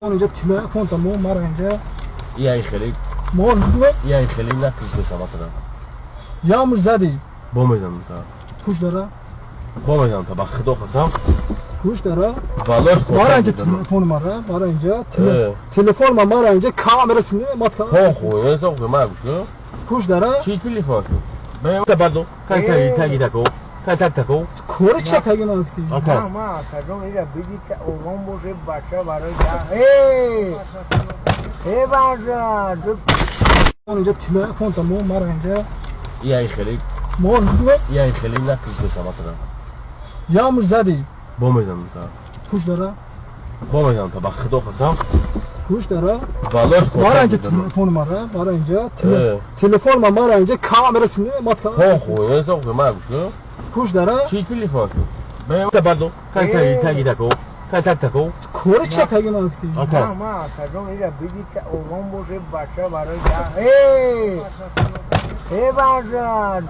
Инҷа телефон мо мара инҷа. Яй хеле. Мо. Яй хеле накушта масалан. Ямуш задӣ. Бо мезанам та. Пуш дара. Бо мезанам та, ба худо қасам. Пуш дара. Валлоҳ. Мара инҷа телефон мара, мара инҷа телефон ма мара инҷа камера сине матка. Хо хо, то ма гӯш. Пуш дара. Чи телефон? Ба бардо. Кай кай таги тако. Кай так тако. Кори ча таги ма гуфтӣ? На, ма акаҷон, ира биди ка ором боше бача барои э э бача. Инҷа телефон та мо мара инҷа. Яй хеле. Мо. Яй хеле накушта масалан. Ямуш задӣ. Бо мезанам та. Пуш дара. Бо мезанам та, ба худо қасам. Пуш дара. Валлоҳ. Мара инҷа телефон мара, мара инҷа телефон ма мара инҷа камера сине матка. Хо хо, то ма гӯш. Пуш дара. Чи телефон? Ба бардо. Кай кай таги тако. Кай так тако. Кори ча таги ма гуфтӣ? На, ма акаҷон, ира биди ка ором боше бача барои э э бача.